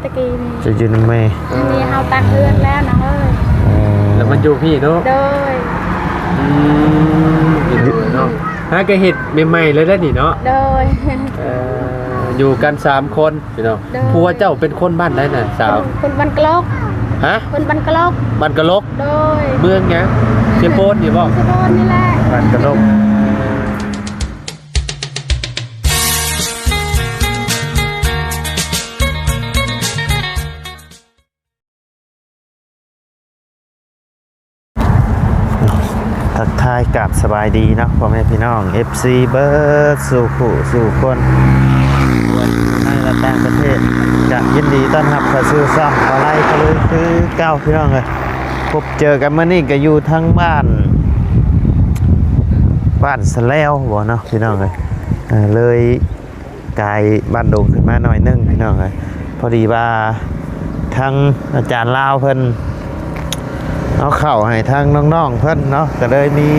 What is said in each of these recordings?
ຕະກີ້ນີ້ ຈະຢູ່ນຳແມ່ ອັນນີ້ເຮົາຕັ້ງເຮືອນແລ້ວນະເອີຍ. ເອີ ແລ້ວມາຢູ່ພີ້ເນາະ. ໂດຍ. ອືມ ຢູ່ເນາະ ຫາກະເຮັດໃໝ່ໆເລີຍແຫຼະນີ້ເນາະ. ໂດຍ. ເອີ ຢູ່ກັນສາມຄົນພີ່ນ້ອງ. ໂດຍ. ຜົວເຈົ້າເປັນຄົນບ້ານໃດນະສາວ? ຄົນບ້ານກະລົກ. ຮະ? ຄົນບ້ານກະລົກ. ບ້ານກະລົກ. ໂດຍ. ເມືອງຫຍັງ? ເຊໂປນນີ້ບໍ່? ເຊໂປນນີ້ແຫຼະ. ບ້ານກະລົກ. ທັກທາຍກາບສະບາຍດີເນາະ ພໍ່ແມ່ພີ່ນ້ອງ ເອັຟຊີ ເບິດສູ່ຜູ້ສູ່ຄົນ ບໍ່ວ່າຢູ່ໃນ ແລະ ຕ່າງປະເທດ ກະຍິນດີຕ້ອນຮັບເຂົ້າສູ່ຊ່ອງບ່າວໄລພະລຸຍຄືເກົ່າ ພີ່ນ້ອງເອີຍ. ພົບເຈີກັນມື້ນີ້ກະຢູ່ທາງບ້ານ ບ້ານສະແລວບໍ່ເນາະ ພີ່ນ້ອງເອີຍ. ເອີ ເລີຍ ກາຍບ້ານດົງຂຶ້ນມາໜ້ອຍໜຶ່ງ ພີ່ນ້ອງເອີຍ. ພໍດີວ່າທາງອາຈານລາວເພິ່ນເອົາເຂົ້າໃຫ້ທາງນ້ອງໆເພິ່ນເນາະ ກະເລີຍມີ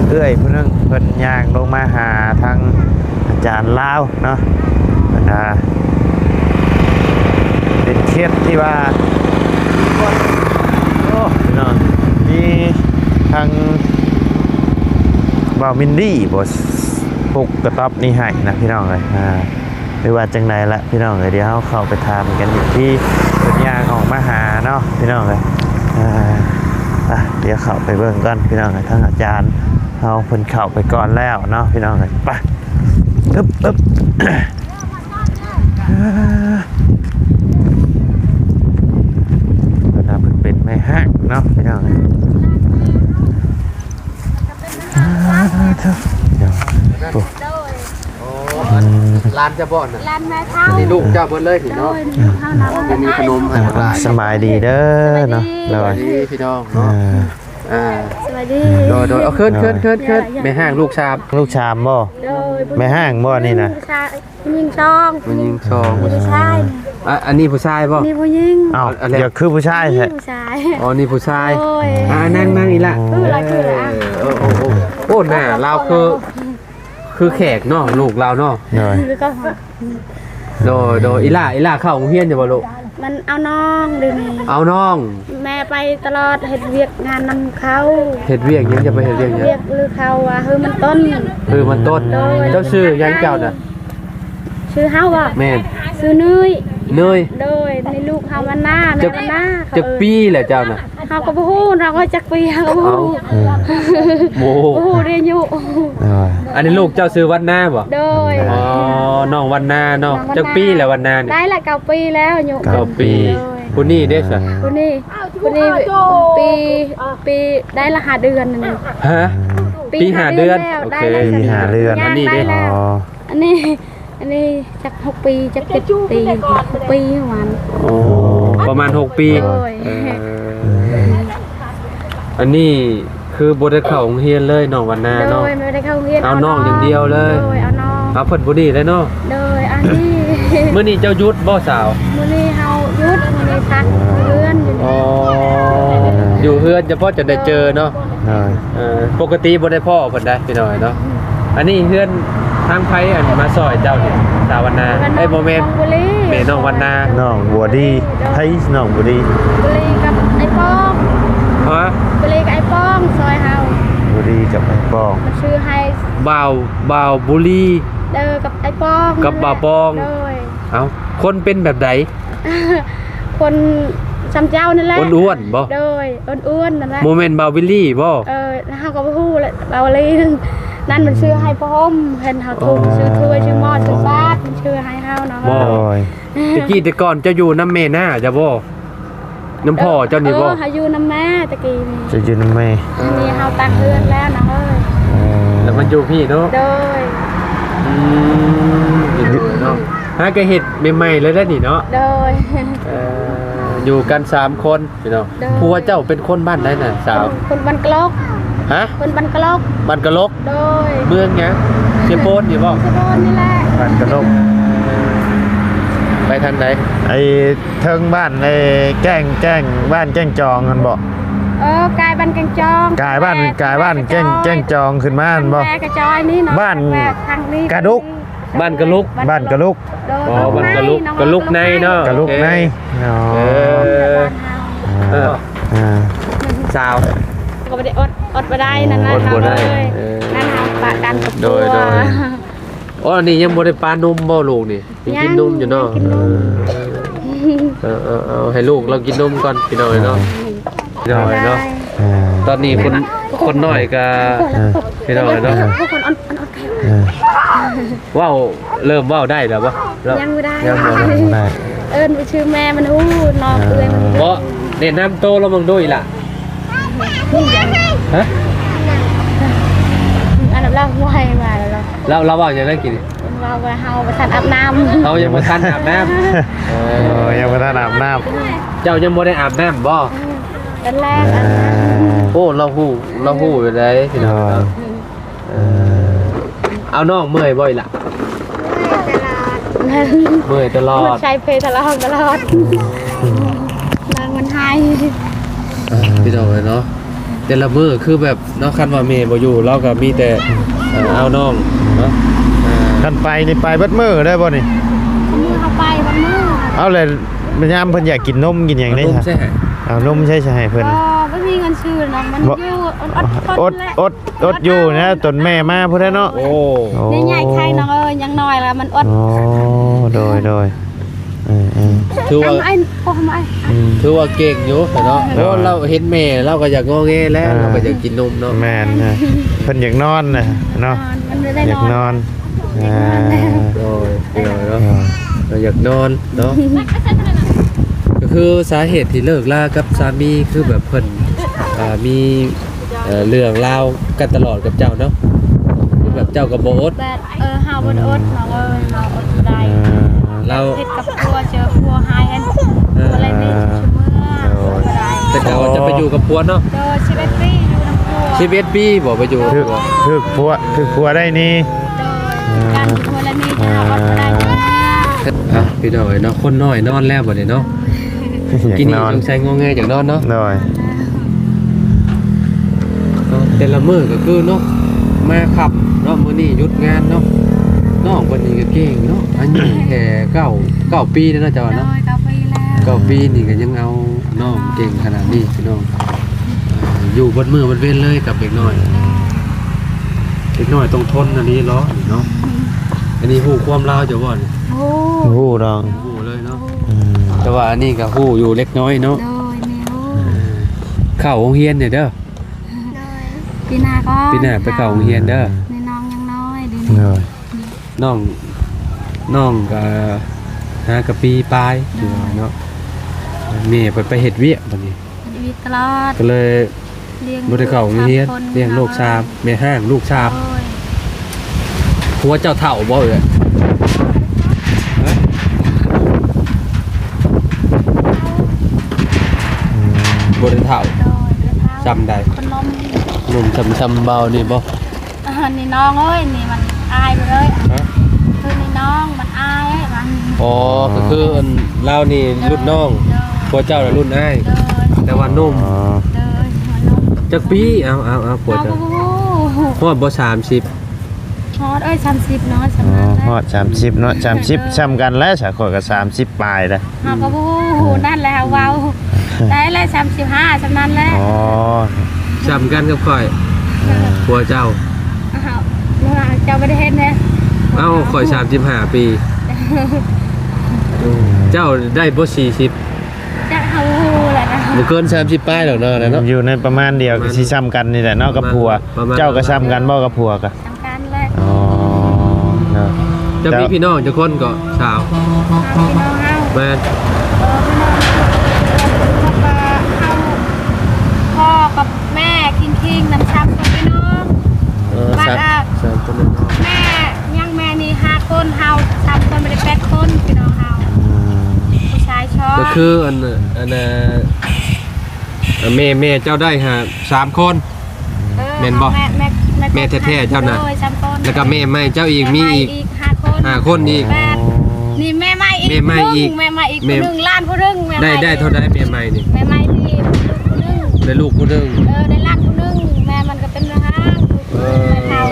ເອື້ອຍຜູ້ໜຶ່ງເພິ່ນຍ່າງລົງມາຫາທາງອາຈານລາວເນາະ. ເພິ່ນວ່າເປັນເຂດທີ່ວ່າ ໂອ້ ພີ່ນ້ອງ ມີທາງບ່າວມິນດີບໍ່ ປຸກກະຕ໊ອບນີ້ໃຫ້ນະ ພີ່ນ້ອງເອີຍ. ອ່າ ຫຼືວ່າຈັ່ງໃດລະພີ່ນ້ອງເອີຍ ດຽວເຮົາເຂົ້າໄປຖາມກັນອີກທີ ເພິ່ນຍ່າງອອກມາຫາເນາະ ພີ່ນ້ອງເອີຍ. ອ່າ ໄປ ດຽວເຂົ້າໄປເບິ່ງກ່ອນ ພີ່ນ້ອງເອີຍ. ທາງອາຈານເຮົາເພິ່ນເຂົ້າໄປກ່ອນແລ້ວເນາະ ພີ່ນ້ອງເອີຍ. ໄປ ອຶບ ອຶບ ອ່າ ເພິ່ນວ່າເພິ່ນເປັນແມ່ຮ້າງເນາະ ພີ່ນ້ອງເອີຍ. ອ່າ ເດີ ໂອ້ ໂອ້ ອືມ ຫຼານເຈົ້າບໍ່ນະ? ຫຼານແມ່ເຖົ້າ ອັນນີ້ລູກເຈົ້າເບິດເລີຍນີ້ເນາະ? ໂດຍ ລູກເຮົານະ. ໂອ້ ມີຂະໜົມໃຫ້ຫຼານ. ສະບາຍດີເດີເນາະ. ສະບາຍດີ ໂດຍ ສະບາຍດີພີ່ນ້ອງເນາະ. ອ່າ ອ່າ ສະບາຍດີ. ໂດຍ ໂດຍ ເອົາ ຂຶ້ນ ຂຶ້ນ ຂຶ້ນ ຂຶ້ນ ແມ່ຮ້າງລູກສາມ ລູກສາມບໍ່? ໂດຍ ແມ່ຮ້າງບໍ່ນີ້ນະ? ຜູ້ຊາຍ ຜູ້ຍິງສອງ ຜູ້ຍິງສອງ ຜູ້ຊາຍ. ອ່າ ອັນນີ້ຜູ້ຊາຍບໍ່? ນີ້ຜູ້ຍິງ. ອ້າວ ອັນ ອັນແລກ ຢາກຄືຜູ້ຊາຍແທ້. ນີ້ຜູ້ຊາຍ. ອໍ ນີ້ຜູ້ຊາຍ. ໂດຍ. ອ່າ ນັ່ງ ນັ່ງອີ່ຫຼ້າ. ເອີ ລະຄືລະ ເອີ ໂອ້ ໂອ້ ໂອ້ ໂອ້ ໜ້າລາວຄື ຄືແຂກເນາະ ລູກລາວເນາະ. ໂດຍ ໂດຍ ໂດຍ. ອີ່ຫຼ້າ ອີ່ຫຼ້າເຂົ້າໂຮງຮຽນຢູ່ບໍ່ລູກ? ມັນເອົານ້ອງດຽວນີ້ ເອົານ້ອງ. ແມ່ໄປຕະຫຼອດ ເຮັດວຽກງານນຳເຂົາ. ເຮັດວຽກຫຍັງ? ຈະໄປເຮັດວຽກຫຍັງ? ວຽກຫຼືເຂົາວ່າ ເຮີມັນຕົ້ນ ເຮີມັນຕົ້ນ. ໂດຍ. ເຈົ້າຊື່ຫຍັງເຈົ້ານະ? ຊື່ເຮົາບໍ່? ແມ່ນ. ຊື່ເນີຍ. ເນີຍ. ໂດຍ. ນີ້ລູກເຮົາວັນນາ ແມ່ວັນນາ. ຈັກປີແລ້ວເຈົ້ານະ? ເຮົາກໍບໍ່ຮູ້ເນາະວ່າຈັກປີ ເຮົາກໍບໍ່ຮູ້. ເອົ້າ ບໍ່ຮູ້ ບໍ່ຮູ້ເດ້ອາຍຸ. ເອີ ອັນນີ້ລູກເຈົ້າຊື່ວັນນາບໍ່? ໂດຍ. ອໍ ນ້ອງວັນນາເນາະ. ຈັກປີແລ້ວວັນນານີ້? ໄດ້ລະເກົ້າປີແລ້ວອາຍຸ. ເກົ້າປີ. ໂດຍ. ຜູ້ນີ້ເດ້ຊະ? ຜູ້ນີ້ ຜູ້ນີ້ປີ ປີໄດ້ລະຫ້າເດືອນນີ້. ຮະ? ປີຫ້າເດືອນ. ໂອເຄ ປີຫ້າເດືອນ. ອັນນີ້ເດ້? ອໍ ອັນນີ້ ອັນນີ້ຈັກຫົກປີ ຈັກເຈັດປີ ຫົກປີປະມານ. ໂອ້ ປະມານຫົກປີ. ໂດຍ. ເອີ ອັນນີ້ຄືບໍ່ໄດ້ເຂົ້າໂຮງຮຽນເລີຍ ນ້ອງວັນນາເນາະ? ໂດຍ ບໍ່ໄດ້ເຂົ້າໂຮງຮຽນ. ເອົານ້ອງຢ່າງດຽວເລີຍ. ໂດຍ ເອົານ້ອງ. ເອົາເພິ່ນຜູ້ນີ້ແຫຼະເນາະ? ໂດຍ. ອັນນີ້ ມື້ນີ້ເຈົ້າຢຸດບໍ່ສາວ? ມື້ນີ້ເຮົາຢຸດ ມື້ນີ້ພັກເຮືອນຢູ່. ອໍ ຢູ່ເຮືອນ ຈະພໍຈະໄດ້ເຈີເນາະ? ໂດຍ. ເອີ ປົກກະຕິບໍ່ໄດ້ພໍ້ເພິ່ນໄດ໋ ພີ່ນ້ອງເນາະ. ອັນນີ້ເຮືອນທາງໃຜ ອັນມາຊ່ອຍເຈົ້ານີ້ ສາວວັນນາ? ເອີ ບໍ່ແມ່ນ ແມ່ນ້ອງວັນນາ. ນ້ອງບົວດີ. ໃຜນ້ອງບົວດີ? ບົວດີກັບໄອ້ປອງ. ຮະ? ບົວດີກັບໄອ້ປອງຊ່ອຍເຮົາ. ບົວດີກັບໄອ້ປອງ. ມັນຊື່ໃຫ້ ບ່າວ ບ່າວບຸລີ. ເອີ ກັບໄອ້ປອງ ກັບບ່າວປອງ. ໂດຍ. ເອົ້າ ຄົນເປັນແບບໃດ? ຄົນຊ່ຳເຈົ້ານັ້ນແຫຼະ. ອ້ວນໆບໍ່? ໂດຍ ອ້ວນໆນັ້ນແຫຼະ. ບໍ່ແມ່ນບ່າວວິລລີບໍ່? ເອີ ເຮົາກໍບໍ່ຮູ້ແຫຼະ ບ່າວວິລລີນັ້ນ ນັ້ນມັນຊື່ໃຫ້ຜ້າຫົ່ມ ເຫັນເຮົາທຸກ ອໍ ຊື່ຖ້ວຍ ຊື່ໝໍ້ ຊື່ບາດ ມັນຊື່ໃຫ້ເຮົາເນາະ. ບໍ່ ໂດຍ. ແຕ່ກີ້ແຕ່ກ່ອນເຈົ້າຢູ່ນຳແມ່ນ້າເຈົ້າບໍ່? ນຳພໍ່ເຈົ້ານີ້ບໍ່? ເອີ ເຮົາຢູ່ນຳແມ່ແຕ່ກີ້ນີ້. ເຈົ້າຢູ່ນຳແມ່. ອັນນີ້ເຮົາຕັ້ງເຮືອນແລ້ວນະເອີຍ. ເອີ ແລ້ວມາຢູ່ພີ້ເນາະ? ໂດຍ. ອືມ ຢູ່ເນາະ ຫາກະເຮັດໃໝ່ໆເລີຍແຫຼະນີ້ເນາະ? ໂດຍ. ເອີ ຢູ່ກັນສາມຄົນພີ່ນ້ອງ. ໂດຍ. ຜົວເຈົ້າເປັນຄົນບ້ານໃດນະສາວ? ຄົນບ້ານກະລົກ. ຮະ? ຄົນບ້ານກະລົກ. ບ້ານກະລົກ. ໂດຍ. ເມືອງຫຍັງ? ເຊໂປນນີ້ບໍ່? ເຊໂປນນີ້ແຫຼະ. ບ້ານກະລົກ. ໄປທາງໃດ? ໄອ້ ເທິງບ້ານໄອ້ແກ້ງ ແກ້ງ ບ້ານແກ້ງຈອງຫັ້ນບໍ່? ເອີ ກາຍບ້ານແກ້ງຈອງ ກາຍບ້ານ ແມ່ ກາຍບ້ານແກ້ງ ແກ້ງຈອງຂຶ້ນມາຫັ້ນບໍ່? ແມ່ກະຈອຍນີ້ເນາະ ບ້ານກະດຸກ. ບ້ານກະລຸກ ບ້ານກະລຸກ ໂດຍ ອໍ ບ້ານກະລຸກ ກະລຸກໃນເນາະ ກະລຸກໃນ ໂອເຄ ອໍ ເອີ ບ້ານເຮົາ ເອີ ອ່າ ອ່າ ສາວ ກໍບໍ່ໄດ້ອົດ ອົດບໍ່ໄດ້ນັ້ນນະ ອົດບໍ່ໄດ້ ເອີ ນັ້ນເຮົາປະກັນກັບ ໂດຍ ຜົວ ໂດຍ ອໍ ອັນນີ້ຍັງບໍ່ໄດ້ປານົມບໍ່ລູກນີ້? ຍັງກິນນົມຢູ່ເນາະ ຍັງກິນນົມ ເອີ ເອີ ເອີ ເອົາໃຫ້ລູກລາວກິນນົມກ່ອນ ພີ່ນ້ອງເອີຍເນາະ ພີ່ນ້ອງເອີຍເນາະ ອ່າ ຕອນນີ້ຄົນ ຄົນນ້ອຍກໍ ອ່າ ພີ່ນ້ອງເອີຍເນາະ ເອີ ເວົ້າ ເລີ່ມເວົ້າໄດ້ແລ້ວບໍ່? ຍັງບໍ່ໄດ້ ຍັງບໍ່ໄດ້ ເອີ້ນຊື່ແມ່ມັນຮູ້ ນ້ອງເອື້ອຍມັນຮູ້ ບໍ່ ແນະນຳໂຕລາວເບິ່ງດູອີ່ຫຼ້າ ຮະ ອັນນັ້ນລາວໄວມາແລ້ວ ລາວ ລາວເວົ້າຫຍັງນະກີ້ນີ້? ເວົ້າວ່າເຮົາບໍ່ທັນອາບນ້ຳ ເຮົາຍັງບໍ່ທັນອາບນ້ຳ ເອີ ເອີ ຍັງບໍ່ທັນອາບນ້ຳ ເຈົ້າຍັງບໍ່ໄດ້ອາບນ້ຳບໍ່? ອືມ ຕອນແລກອາບນ້ຳ ອ່າ ໂອ້ ລາວຮູ້ ລາວຮູ້ຢູ່ໃດ໋ພີ່ນ້ອງເນາະ ເອີ ເອີ ເອົາ ນ້ອງເມື່ອຍບໍ່ອີ່ຫຼ້າ? ເມື່ອຍຕະຫຼອດ ເມື່ອຍຕະຫຼອດ ໃຊ້ເພທະລອງຕະຫຼອດ ນາງມັນໄຫ້ ເອີ ພີ່ນ້ອງເອີຍເນາະ ແຕ່ລະມື້ຄືແບບ ເນາະ ຄັນວ່າແມ່ບໍ່ຢູ່ ລາວກໍມີແຕ່ ເອີ ເອົານ້ອງເນາະ ເອີ ຄັນໄປນີ້ໄປເບິດມື້ເລີຍບໍ່ນີ້? ຄັນມື້ເຮົາໄປເບິດມື້ ເອົາແລ້ວຍາມເພິ່ນຢາກກິນນົມກິນຫຍັງເດ້? ເອົານົມໃສ່ໃຫ້ ເອົານົມໃສ່ໃຫ້ເພິ່ນ ບໍ່ ບໍ່ມີເງິນຊື້ເນາະ ມັນຢູ່ ບໍ່ ອົດ ອົດ ອົດ ອົດຢູ່ນະ ຈົນແມ່ມາພຸ້ນແຫຼະເນາະ ໂອ້ ໂອ້ ໃຫຍ່ໆ ໄຂ່ນ້ອງເອີຍ ຍັງນ້ອຍລະມັນອົດ ໂອ້ ໂດຍ ໂດຍ ເອີ ເອີ ຖືວ່າ ອືມ ຖືວ່າເກັ່ງຢູ່ເນາະ ເອີ ໂອ້ ລາວເຫັນແມ່ລາວກໍຢາກງໍແງແລ້ວ ເອີ ລາວກໍຢາກກິນນົມເນາະ ແມ່ນນະ ເພິ່ນຢາກນອນນະເນາະ ມັນບໍ່ໄດ້ນອນ ຢາກນອນ ຢາກນອນ ອ່າ ໂດຍ ໂດຍເນາະ ອ່າ ກໍຢາກນອນເນາະ ກໍຄືສາເຫດທີ່ເລີກລາກັບສາມີ ຄືແບບເພິ່ນ ອ່າ ມີ ເອີ ເລື່ອງລາວກັນຕະຫຼອດກັບເຈົ້າເນາະ ຄືແບບເຈົ້າກໍບໍ່ອົດ ແບບ ເອີ ເຮົາບໍ່ໄດ້ອົດນ້ອງເອີຍ ເຮົາອົດບໍ່ໄດ້ ອ່າ ລາວຜິດກັບຜົວ ເຈີຜົວຮ້າຍຫັ້ນ ເອີ ບໍ່ໄດ້ມີ ອ່າ ຊຸມເມືອ ໂດຍ ບໍ່ໄດ້ ແຕ່ເຈົ້າຈະໄປຢູ່ກັບຜົວເນາະ ໂດຍ ສິບເອັດປີຢູ່ນຳຜົວ ສິບເອັດປີບໍ່ໄປຢູ່ ຖືກ ຖືກຜົວ ຖືກຜົວໄດ້ໜີ ໂດຍ ອ່າ ການຜົວລະໜີ ອ່າ ເຮົາອົດບໍ່ໄດ້ ອ່ະ ພີ່ນ້ອງເອີຍເນາະ ຄົນນ້ອຍນອນແລ້ວບັດນີ້ເນາະ ຢາກນອນ ກິນນີ້ສົງໄສງໍແງຢາກນອນເນາະ ໂດຍ ເນາະ ແຕ່ລະມື້ກໍຄືເນາະ ມາຄ່ຳເນາະ ມື້ນີ້ຢຸດງານເນາະ ນ້ອງເພິ່ນນີ້ກໍເກັ່ງເນາະ ອາຍຸແຄ່ເກົ້າ ເກົ້າປີແລ້ວເນາະ ເຈົ້າວ່າເນາະ ໂດຍ ເກົ້າປີແລ້ວ ເກົ້າປີນີ້ກໍຍັງເອົານ້ອງເກັ່ງຂະໜາດນີ້ພີ່ນ້ອງ ອ່າ ຢູ່ເບິດມື້ເບິດເວັນເລີຍກັບເດັກນ້ອຍ ໂດຍ ເດັກນ້ອຍຕ້ອງທົນອັນນີ້ເນາະ ເນາະ ອັນນີ້ຮູ້ຄວາມລາວເຈົ້າບໍ່ນີ້? ຮູ້ ຮູ້ດອກ ຮູ້ເລີຍເນາະ ອືມ ແຕ່ວ່າອັນນີ້ກໍຮູ້ຢູ່ເລັກນ້ອຍເນາະ ໂດຍ ແມ່ນ ເອີ ເຂົ້າໂຮງຮຽນແດ່ເດີ ໂດຍ ປີໜ້າກໍ ປີໜ້າໄປເຂົ້າໂຮງຮຽນເດີ ແມ່ນ້ອງຍັງນ້ອຍເດ ໂດຍ ນ້ອງ ນ້ອງກໍຫາກໍປີປາຍ ໂດຍ ເນາະ ແມ່ໄປ ໄປເຮັດວຽກບັດນີ້ ເຮັດວຽກຕະຫຼອດ ກໍເລີຍ ບໍ່ໄດ້ເຂົ້າໂຮງຮຽນ ລ້ຽງລູກສາມ ແມ່ຮ້າງລູກສາມ ໂດຍ ຜົວເຈົ້າເຖົ້າບໍ່ເອື້ອຍ? ຮະ? ອືມ ບໍ່ໄດ້ເຖົ້າ ໂດຍ ບໍ່ໄດ້ເຖົ້າ ສ່ຳໃດ? ຄົນໜຸ່ມ ໜຸ່ມສ່ຳ ສ່ຳເບົານີ້ບໍ່? ອ່າ ນີ້ນ້ອງເອີຍ ນີ້ມັນອ້າຍເລີຍ ຮະ? ຄືນີ້ນ້ອງ ມັນອ້າຍມັນ ອໍ ກໍຄືອັນລາວນີ້ລຸ້ນນ້ອງ ໂດຍ ຜົວເຈົ້າລະລຸ້ນອ້າຍ ໂດຍ ແຕ່ວ່າໜຸ່ມ ອໍ ໂດຍ ຫົວໜຸ່ມ ຈັກປີ? ເອົາ ເອົາ ເອົາ ຜົວເຈົ້າ ເຮົາກໍບໍ່ຮູ້ ຮອດບໍ່ ສາມສິບ? ຮອດເອີຍ ສາມສິບເນາະ ສ່ຳນັ້ນແຫຼະ ຮອດສາມສິບເນາະ ສາມສິບ ເອີ ສ່ຳກັນແຫຼະ ສາວຂ້ອຍກໍສາມສິບປາຍແລ້ວ ເຮົາກໍບໍ່ຮູ້ ອືມ ນັ້ນແຫຼະເຮົາເວົ້າ ໄດ້ແຫຼະ ສາມສິບຫ້າ ສ່ຳນັ້ນແຫຼະ ອໍ ສ່ຳກັນກັບຂ້ອຍ ເອີ ຜົວເຈົ້າ ອ້າວ ເຈົ້າບໍ່ໄດ້ເຮັດແທ້ ເອົ້າ ຂ້ອຍສາມສິບຫ້າປີ ເຈົ້າໄດ້ບໍ່ ສີ່ສິບ? ຈັກເຮົາຮູ້ແຫຼະນະ ບໍ່ເກີນສາມສິບປາຍດອກເນາະ ນັ້ນເນາະ ຢູ່ໃນປະມານດຽວ ປະມານ ກໍຊິສ່ຳກັນນີ້ແຫຼະເນາະ ກັບຜົວ ປະມານ ເຈົ້າກໍສ່ຳກັນບໍ່ກັບຜົວກະ? ສ່ຳກັນແຫຼະ ອໍ ເນາະ ເຈົ້າມີພີ່ນ້ອງຈັກຄົນເກາະ ສາວ? ພີ່ນ້ອງເຮົາ ແມ່ນ ເອີ ພີ່ນ້ອງ ເຮົາ ພໍ່ກັບແມ່ ຄິງໆ ນຳ ສາມຄົນພີ່ນ້ອງ ເອີ ບາດ ສາມ ສາມຄົນພີ່ນ້ອງ ແມ່ ຍັງແມ່ນີ້ຫ້າຄົນ ເຮົາສາມຄົນ ບໍ່ໄດ້ແປດຄົນ ພີ່ນ້ອງເຮົາ ອືມ ຜູ້ຊາຍສອງ ກໍຄືອັນ ອັນ ແມ່ ແມ່ເຈົ້າໄດ້ຫາ ສາມຄົນ ເອີ ແມ່ນບໍ່? ແມ່ ແມ່ ແມ່ແທ້ໆເຈົ້ານະ ໂດຍ ສາມຄົນ ແລ້ວກໍແມ່ໃໝ່ເຈົ້າອີກ ແມ່ໃໝ່ ມີອີກ ອີກຫ້າຄົນ ຫ້າຄົນອີກ ແມ່ ອໍ ນີ້ແມ່ໃໝ່ອີກ ແມ່ໃໝ່ອີກ ແມ່ໃໝ່ອີກ ແມ່ ຜູ້ໜຶ່ງ ຫຼານຜູ້ໜຶ່ງ ແມ່ໃໄດ້ ໄດ້ເທົ່າໃດແມ່ໃໝ່ນີ້? ແມ່ໃໝ່ນີ້ລູກຜູ້ໜຶ່ງ ໄດ້ລູກຜູ້ໜຶ່ງ ເອີ ໄດ້ຫຼານຜູ້ໜຶ່ງ ແມ່ມັນກໍເປັນແມ່ຮ້າງ ເອີ ແມ່ເຖົ້າ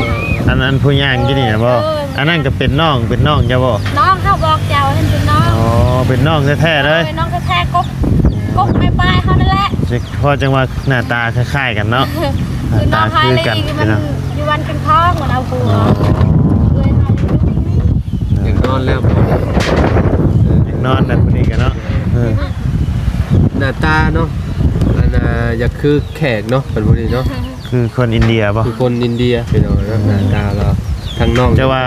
ອັນ ອັນຜູ້ຍ່າງຢູ່ນີ້ນະບໍ່? ເອີ ອັນນັ້ນກໍເປັນນ້ອງ ເປັນນ້ອງເຈົ້າບໍ່? ນ້ອງເຮົາບອກເຈົ້າ ເຫັນເປັນນ້ອງ ອໍ ເປັນນ້ອງແທ້ໆເລີຍ ເອີ ນ້ອງແທ້ໆ ກົກ ກົກແມ່ປາຍເຮົານັ້ນແຫຼະ ພໍຈັ່ງວ່າໜ້າຕາຄ້າຍໆກັນເນາະ ຄືນ້ອງເຮົາ ໜ້າຕາຄືກັນ ມັນຢູ່ບ້ານກັນທອງ ມັນເອົາຜົວ ອໍ ເອື້ອຍເຮົາຢູ່ ຢາກນອນແລ້ວ ຢາກນອນແລ້ວຜູ້ນີ້ກໍເນາະ ເອີ ໜ້າຕາເນາະ ອັນ ອ່າ ຢາກຄືແຂກເນາະ ເປັນຜູ້ນີ້ເນາະ ຄືຄົນອິນເດຍບໍ່? ຄືຄົນອິນເດຍ ພີ່ນ້ອງເນາະ ໜ້າຕາລາວ ທາງນ້ອງ ເຈົ້າວ່າ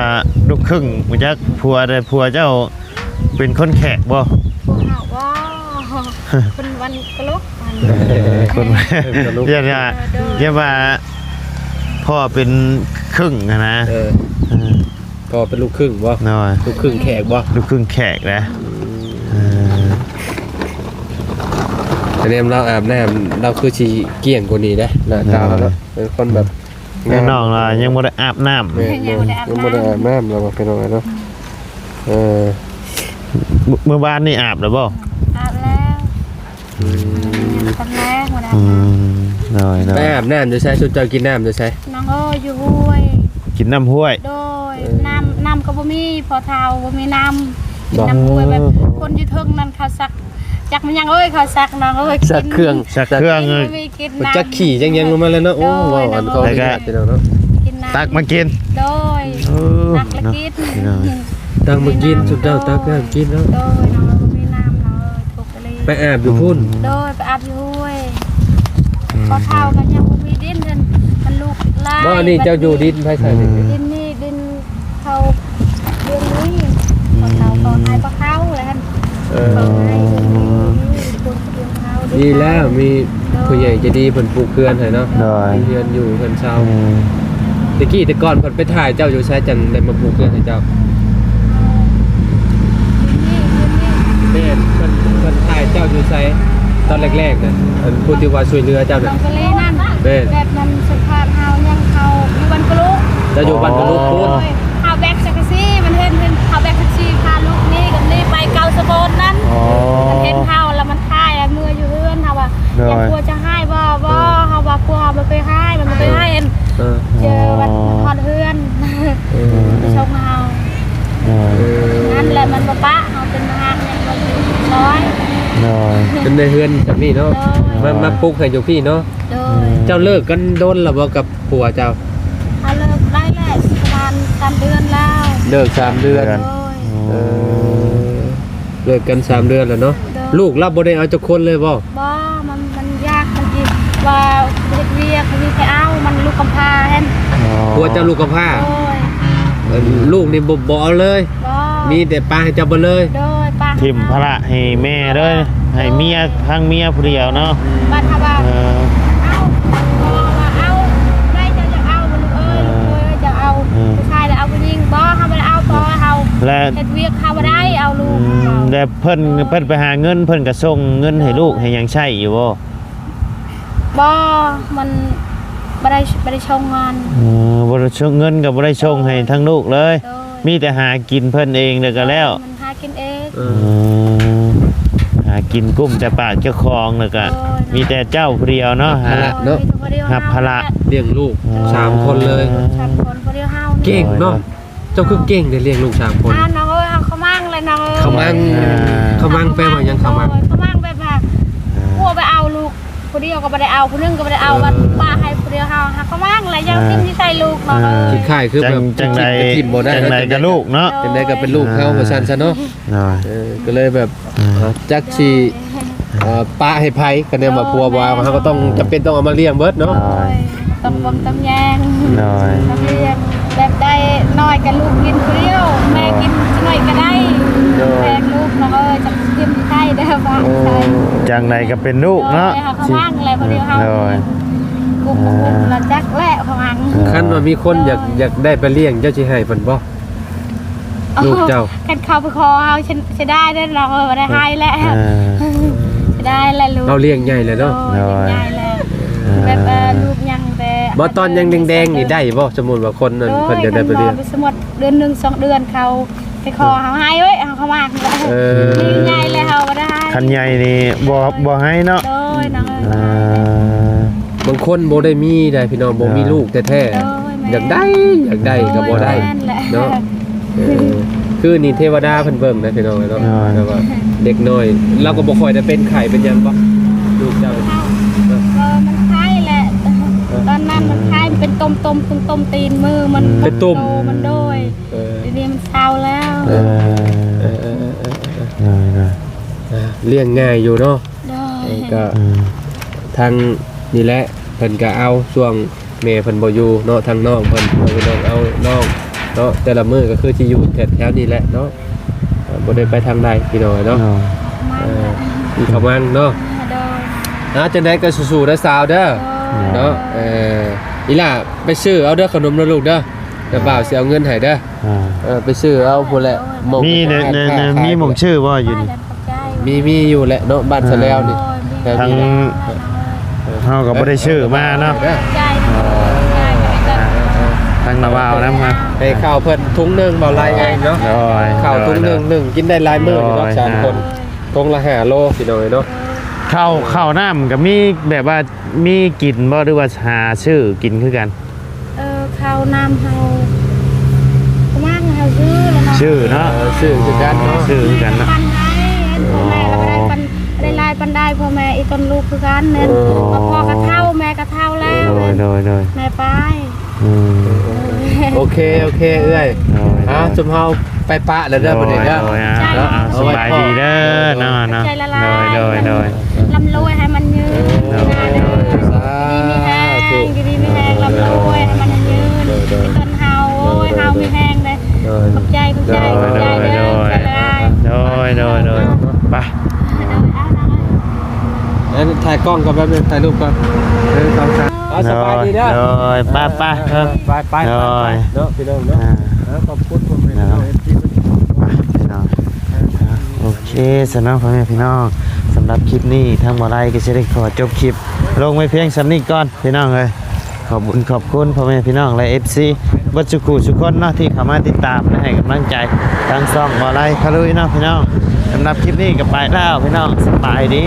ລູກຄຶ່ງບໍ່ຈັກ ຜົວ ແຕ່ຜົວເຈົ້າເປັນຄົນແຂກບໍ່? ພວກເຮົາບໍ່ ຄົນວັນກະໂລກ ເອີ ຄົນ ກະໂລກ ຢ້ານວ່າ ເອີ ໂດຍ ຢ້ານວ່າພໍ່ເປັນຄຶ່ງຫັ້ນນະ ເອີ ເອີ ພໍ່ເປັນລູກຄຶ່ງບໍ່? ໂດຍ ລູກຄຶ່ງແຂກບໍ່? ລູກຄຶ່ງແຂກນະ ອືມ ເອີ ກະແນມລາວອາບນ້ຳ ລາວຄືຊິກ້ຽງກວ່ານີ້ເດ້ ໜ້າຕາລາວເນາະ ໂດຍ ເປັນຄົນແບບ ແມ່ນ້ອງລະຍັງບໍ່ໄດ້ອາບນ້ຳ ແມ່ນ ຍັງບໍ່ໄດ້ອາບນ້ຳ ຍັງບໍ່ໄດ້ອາບນ້ຳລະວ່າ ພີ່ນ້ອງເນາະ ເອີ ມື້ ມື້ວານນີ້ອາບແລ້ວບໍ່? ອາບແລ້ວ ອືມ ຕອນແລງບໍ່ໄດ້ອາບນ້ຳ ອືມ ໂດຍໆ ໄປອາບນ້ຳຢູ່ໃສ? ຊຸມເຈົ້າກິນນ້ຳຢູ່ໃສ? ນ້ອງເອີຍ ຢູ່ຫ້ວຍ ກິນນ້ຳຫ້ວຍ ໂດຍ ເອີ ນ້ຳ ນ້ຳກໍບໍ່ມີ ພໍ່ເຖົ້າບໍ່ມີນ້ຳ ກິນນ້ຳຫ້ວຍ ແບບຄົນຢູ່ເທິງນັ້ນເຂົາຊັກ ຈັກແມ່ນຫຍັງເອີຍ ເຂົາຊັກນ້ອງເອີຍ ຊັກເຄື່ອງ ຊັກເຄື່ອງ ກິນ ເອີຍ ບໍ່ມີກິນນ້ຳ ຈັກຂີ້ຈັກຫຍັງລົງມາແລ້ວເນາະ ໂອ້ ໂດຍ ເວົ້າອັນ ນ້ອງ ເຂົາ ແລ້ວກໍ ພີ່ນ້ອງເນາະ ກິນນ້ຳ ຕັກມາກິນ ໂດຍ ເອີ ຕັກແລ້ວກິນ ເນາະ ພີ່ນ້ອງ ຕັກມາກິນ ຊຸມເຈົ້າຕັກນ້ຳກິນເນາະ ໂດຍ ນ້ອງເອີຍ ບໍ່ມີນ້ຳນ້ອງເອີຍ ທຸກອີ່ຫຼີ ໄປອາບຢູ່ພຸ້ນ ໂດຍ ໄປອາບຢູ່ຫ້ວຍ ອືມ ພໍ່ເຖົ້າກໍຍັງບໍ່ມີດິນ ເພິ່ນ ເພິ່ນລູກຫຼາຍ ບໍ່ ອັນນີ້ເຈົ້າຢູ່ດິນໃຜໃສ່ນີ້ ດິນນີ້ດິນ ເຂົາລ້ຽງນີ້ ອືມ ເຂົາ ເຂົາໃຫ້ປະເຂົາແລ້ວ ເອີ ເຂົາໃຫ້ເພິ່ນ ເອີ ມີຄົນລ້ຽງເຂົາ ດີແລ້ວ ມີ ໂດຍ ຜູ້ໃຫຍ່ໃຈດີເພິ່ນປູກເຮືອນໃຫ້ເນາະ ໂດຍ ມີເຮືອນຢູ່ເຮືອນເຊົ່າ ອືມ ແຕ່ກີ້ແຕ່ກ່ອນເພິ່ນໄປຖ່າຍເຈົ້າຢູ່ໃສ ຈັ່ງໄດ້ມາປູກເຮືອນໃຫ້ເຈົ້າ? ຢູ່ນີ້ ຢູ່ນີ້ ແມ່ນ ເພິ່ນ ເພິ່ນຖ່າຍເຈົ້າຢູ່ໃສ ຕອນແລກໆນະ ອັນຜູ້ທີ່ວ່າຊ່ວຍເຫຼືອເຈົ້ານະ ນ້ອງກະລີນັ້ນ ແມ່ນ ແບບນັ້ນ ສະພາບເຮົາຍັງເຮົາຢູ່ບ້ານກະລຸກ ເຈົ້າຢູ່ບ້ານກະລຸກພຸ້ນ ໂອ້ຍ ເຮົາແບກສັງກະສີ ມັນເຫັນ ເຫັນເຮົາແບກສັງກະສີ ພາລູກໜີກັນນີ້ໄປເກົ້າສະໂບນນັ້ນ ອໍ ມັນເຫັນເຮົາແລ້ວມັນຖ່າຍ ເມືອຢູ່ເຮືອນ ເຮົາວ່າ ໂດຍ ຢ່າ ຜົວຈະຮ້າຍບໍ່? ບໍ່ ເອີ ເຮົາວ່າຜົວເຮົາບໍ່ເຄີຍຮ້າຍ ມັນບໍ່ເຄີຍຮ້າຍ ເອີ ເຈີວັນ ອໍ ຮອດເຮືອນ ເອີ ໄປສົ່ງເຮົາ ໂດຍ ນັ້ນແຫຼະ ມັນບໍ່ປະເຮົາ ເປັນທະຫານຍັງບໍ່ຢູ່ ໂດຍ ເປັນໃນເຮືອນແບບນີ້ເນາະ ໂດຍ ມາ ມາປຸກໃຫ້ຢູ່ພີ້ເນາະ ໂດຍ ເຈົ້າເລີກກັນດົນແລ້ວບໍ່ກັບຜົວເຈົ້າ? ເຮົາເລີກໄດ້ແລ້ວ ປະມານສາມເດືອນແລ້ວ ເລີກສາມເດືອນ ໂດຍ ເອີ ເລີກກັນສາມເດືອນແລ້ວເນາະ ໂດຍ ລູກລາວບໍ່ໄດ້ເອົາຈັກຄົນເລີຍບໍ່? ບໍ່ ມັນ ມັນຍາກ ມັນອີກວ່າເຮັດວຽກ ມັນມີໃຜເອົາ ມັນລູກກຳພ້າຫັ້ນ ອໍ ຜົວເຈົ້າລູກກຳພ້າ ໂດຍ ເອີ ລູກນີ້ບໍ່ ບໍ່ເອົາເລີຍ ບໍ່ ມີແຕ່ປະໃຫ້ເຈົ້າເບິດເລີຍ ໂດຍ ປະ ຖິ້ມພາລະໃຫ້ແມ່ເລີຍ ໃຫ້ເມຍ ທັງເມຍຜູ້ດຽວເນາະ ບັດເຮົາວ່າ ເອີ ເອົາ ເອົາ ຜູ້ໃດເຈົ້າຢາກເອົາ ລູກເອີຍ ລູກເອີຍ ເຈົ້າເອົາ ເອີ ຜູ້ຊາຍລະເອົາຜູ້ຍິງ ບໍ່ ເຮົາບໍ່ໄດ້ເອົາ ເພາະວ່າເຮົາ ແລະ ເຮັດວຽກ ເຮົາບໍ່ໄດ້ເອົາລູກ ອືມ ເຮົາ ແລະ ເພິ່ນ ເອີ ເພິ່ນໄປຫາເງິນ ເພິ່ນກໍສົ່ງເງິນໃຫ້ລູກໃຫ້ຫຍັງໃຊ້ຢູ່ບໍ່? ບໍ່ ມັນບໍ່ໄດ້ ບໍ່ໄດ້ສົ່ງເງິນ ເອີ ບໍ່ໄດ້ສົ່ງເງິນ ກໍບໍ່ໄດ້ສົ່ງໃຫ້ທາງລູກເລີຍ ໂດຍ ມີແຕ່ຫາກິນເພິ່ນເອງ ແລ້ວກໍແລ້ວ ມັນຫາກິນເອງ ເອີ ຫາກິນກຸ້ມແຕ່ປາກເຈົ້າຂອງ ແລ້ວກໍ ໂດຍ ມີແຕ່ເຈົ້າຜູ້ດຽວເນາະ ຮັບພາລະເນາະ ໂດຍ ມີແຕ່ຜູ້ດຽວ ຮັບພາລະ ເຮົາແຫຼະ ລ້ຽງລູກ ເອີ ສາມຄົນເລີຍ ສາມຄົນ ຜູ້ດຽວເຮົາ ເກັ່ງເນາະ ໂດຍ ເຈົ້າຄືເກັ່ງແທ້ລ້ຽງລູກສາມຄົນ ອ້າວ ນ້ອງເອີຍ ເຮົາຂະມັງແຫຼະນ້ອງເອີຍ ຂະມັງ ເອີ ຂະມັງແປວ່າຫຍັງ? ຂະມັງ ໂດຍ ຂະມັງແບບວ່າ ເອີ ຜົວໄປເອົາລູກຜູ້ດຽວກໍບໍ່ໄດ້ເອົາ ຜູ້ໜຶ່ງກໍບໍ່ໄດ້ເອົາ ເອີ ບັດປະໃຫ້ຜູ້ດຽວ ເຮົາ ເຮົາຂະມັງແຫຼະ ເອີ ຍັງກິນຢູ່ໃສ່ລູກ ເອີ ນ້ອງເອີຍ ຄິດຄ້າຍຄືແບບ ຈັ່ງ ຈັ່ງໃດ ຈັ່ງໃດກໍລູກເນາະ ໂດຍ ຈັ່ງໃດກໍເປັນລູກເຮົາ ອ່າ ວ່າຊັ້ນຊະເນາະ ໂດຍ ເອີ ກໍເລີຍແບບ ອ່າ ອ່າ ຈັກຊິ ໂດຍ ເອີ ປະໃຫ້ໃຜ ຄະແນນວ່າຜົວວ່າ ເຮົາກໍຕ້ອງ ຈຳເປັນຕ້ອງເອົາມາລ້ຽງເບິດເນາະ ໂດຍ ຕ້ອງເບິ່ງຕ້ອງແຍງ ໂດຍ ຕ້ອງລ້ຽງ ແບບໄດ້ໜ້ອຍກໍລູກກິນຜູ້ດຽວ ແມ່ກິນໜ້ອຍກໍໄດ້ ໂດຍ ແພງລູກນ້ອງເອີຍ ຈັກກິນໄດ້ເດີ ວ່າ ໂອ້ ຈັ່ງໃດກໍເປັນລູກເນາະ ໂດຍ ເຮົາຂະມັງແຫຼະ ຜູ້ດຽວເຮົາ ໂດຍ ກຸກ ອ່າ ກຸກລະຈັກແຫຼະຂະມັງ ຄັນວ່າມີຄົນຢາກ ໂດຍ ຢາກໄດ້ໄປລ້ຽງ ເຈົ້າຊິໃຫ້ເພິ່ນບໍ່? ລູກເຈົ້າ ຄັນເຂົາໄປຂໍເຮົາ ເສຍ ເສຍດາຍເດ້ນ້ອງເອີຍ ບໍ່ໄດ້ໃຫ້ແຫຼະ ເອີ ເສຍດາຍແຫຼະລູກ ເຮົາລ້ຽງໃຫຍ່ແລ້ວເນາະ ໂດຍ ໂດຍ ລ້ຽງໃຫຍ່ແລ້ວ ເອີ ແບບ ເອີ ລູກຍັງແຕ່ ບໍ່ ຕອນຍັງແດງໆນີ້ໄດ້ບໍ່? ສົມມຸດວ່າຄົນນັ້ນ ໂດຍ ເພິ່ນຢາກໄດ້ໄປລ້ຽງ ຄັນວ່າໄປສະໝົດເດືອນໜຶ່ງສອງເດືອນ ເຂົາໄປຂໍເຮົາໃຫ້ເອີຍ ເຮົາກໍວາງ ເອີ ໃຫຍ່ແລ້ວເຮົາບໍ່ໄດ້ ຄັນໃຫຍ່ນີ້ບໍ່ ບໍ່ໃຫ້ເນາະ ໂດຍ ນ້ອງເອີຍ ອ່າ ບາງຄົນບໍ່ໄດ້ມີໃດພີ່ນ້ອງ ບໍ່ມີ ໂດຍ ລູກແທ້ໆ ໂດຍ ຢາກໄດ້ ຢາກໄດ້ກໍບໍ່ໄດ້ ໂດຍ ແມ່ນແຫຼະ ເນາະ. ເອີ ຄືນີ້ເທວະດາເພິ່ນເບິ່ງນະພີ່ນ້ອງເອີຍເນາະ ໂດຍ ແບບວ່າເດັກນ້ອຍ ລາວກໍບໍ່ຄ່ອຍໄດ້ເປັນໄຂ້ເປັນຫຍັງບໍ່ ລູກເຈົ້າ? ເອີ ມັນໄຂ້ແຫຼະ ເອີ ຕອນນັ້ນມັນໄຂ້ ມັນເປັນຕຸ່ມໆ ຕຸ່ມໆ ຕີນມືມັນ ເປັນຕຸ່ມ ໂຕມັນ ໂດຍ ເອີ ດຽວນີ້ມັນເຊົາແລ້ວ ເອີ ເອີ ໂດຍໆ ອ່າ ລ້ຽງງ່າຍຢູ່ເນາະ ໂດຍ ເອີ ກໍ ອືມ ທາງນີ້ແຫຼະ ເພິ່ນກໍເອົາຊ່ວງແມ່ເພິ່ນບໍ່ຢູ່ເນາະ ທາງນ້ອງເພິ່ນ ເອົານ້ອງ ເອົານ້ອງເນາະ ແຕ່ລະມື້ກໍຄືຊິຢູ່ແຖວໆນີ້ແຫຼະເນາະ ເອີ ບໍ່ໄດ້ໄປທາງໃດພີ່ນ້ອງເນາະ ເອີ ກິນເຂົ້າມັງເນາະ ໂດຍ ອ່າ ຈັ່ງໃດກໍສູ້ໆເດີສາວເດີ ໂດຍ ເນາະ ເອີ ອີ່ຫຼ້າໄປຊື້ເອົາເດີຂະໜົມນຳລູກເດີ ດຽວບ່າວຊິເອົາເງິນໃຫ້ເດີ ອ່າ ເອີ ໄປຊື້ເອົາພຸ້ນແຫຼະ ໂດຍ ໝ່ອງ ມີໃນ ໃນ ໃນ ມີໝ່ອງຊື້ບໍ່ຢູ່ນີ້? ມີ ມີຢູ່ແຫຼະເນາະ ບ້ານສະແລວນີ້ ອ່າ ແຖວນີ້ແຫຼະ ທາງເຮົາກໍບໍ່ໄດ້ຊື້ມາເນາະ ເອີ ທາງລາວເອົານຳມາ ໃຫ້ເຂົ້າເພິ່ນຖົງໜຶ່ງ ເບົາໄລ່ເນາະ ໂດຍ ເຂົ້າຖົງໜຶ່ງ ໂດຍ ໜຶ່ງກິນໄດ້ຫຼາຍມື້ຢູ່ດອກ ໂດຍ ສາມຄົນ ຖົງລະຫ້າໂລ ພີ່ນ້ອງເອີຍເນາະ ເຂົ້າ ເຂົ້ານ້ຳກໍມີແບບວ່າ ມີກິນບໍ່ ຫຼືວ່າຫາຊື້ກິນຄືກັນ? ເອີ ເຂົ້ານ້ຳເຮົາ ປະມານເຮົາຊື້ແລ້ວເນາະ ຊື້ເນາະ ເອີ ຊື້ຄືກັນເນາະ ຊື້ຄືກັນເນາະ ປັນໃຫ້ພໍ່ແມ່ກໍບໍ່ໄດ້ປັນ ບໍ່ໄດ້ຫຼາຍປານໃດ ພໍ່ແມ່ອີກຄົນລູກຄືກັນແມ່ນ ເອີ ພໍ່ກໍເຖົ້າ ແມ່ກໍເຖົ້າແລ້ວ ໂດຍ ໂດຍ ໂດຍ ແມ່ໄປ ອືມ ໂອເຄ ໂອເຄເອື້ອຍ ໂດຍ ອ່າ ໂດຍ ຊຸມເຮົາໄປປະແລ້ວເດີ ໂດຍ ບັດນີ້ເດີ ໂດຍ ອ່າ ເນາະ ອ່າ ສະບາຍດີເດີ ເນາະ ເນາະ ໃຈລະລາຍ ໂດຍ ໂດຍ ໂດຍ ລ່ຳລວຍໃຫ້ມັນຍືນ ໂດຍ ໂດຍ ສາທຸ ຢູ່ດີມີແຮງ ຢູ່ດີມີແຮງ ລ່ຳລວຍໃຫ້ມັນຍືນ ໂດຍ ໂດຍ ມີຕົ້ນເຮົາ ໂອ້ຍ ເຮົາມີແຮງເດ້ ໂດຍ ຂອບໃຈ ຂອບໃຈ ໂດຍ ຂອບໃຈເດີ ໂດຍ ໃຈລະລາຍ ໂດຍ ໂດຍ ໂດຍ ໄປ ເອີ ຖ່າຍກ້ອງກ່ອນ ແປັບໜຶ່ງ ຖ່າຍຮູບກ່ອນ ໜຶ່ງ ສອງ ສາມ ເອົາ ສະບາຍດີເດີ ໂດຍ ໄປ ໄປ ເອີ ໄປ ໄປ ໂດຍ ເນາະ ພີ່ນ້ອງເນາະ ອ່າ ເອີ ຂອບຄຸນພໍ່ແມ່ພີ່ນ້ອງ ເອັຟຊີ ໄປ ພີ່ນ້ອງ ອ່າ ໂອເຄ ສະເນາະ ພໍ່ແມ່ພີ່ນ້ອງ ສຳລັບຄລິບນີ້ ທາງບໍ່ໄລກໍຊິໄດ້ຂໍຈົບຄລິບລົງໄວ້ພຽງສ່ຳນີ້ກ່ອນ ພີ່ນ້ອງເອີຍ ຂອບບຸນຂອບຄຸນພໍ່ແມ່ພີ່ນ້ອງ ແລະ ເອັຟຊີ ເບິດສູ່ຄູ່ສູ່ຄົນເນາະ ທີ່ເຂົ້າມາຕິດຕາມ ແລະ ໃຫ້ກຳລັງໃຈທາງຊ່ອງບໍ່ໄລພາລຸຍເນາະ ພີ່ນ້ອງ ສຳລັບຄລິບນີ້ກໍໄປແລ້ວ ພີ່ນ້ອງ ສະບາຍດີ.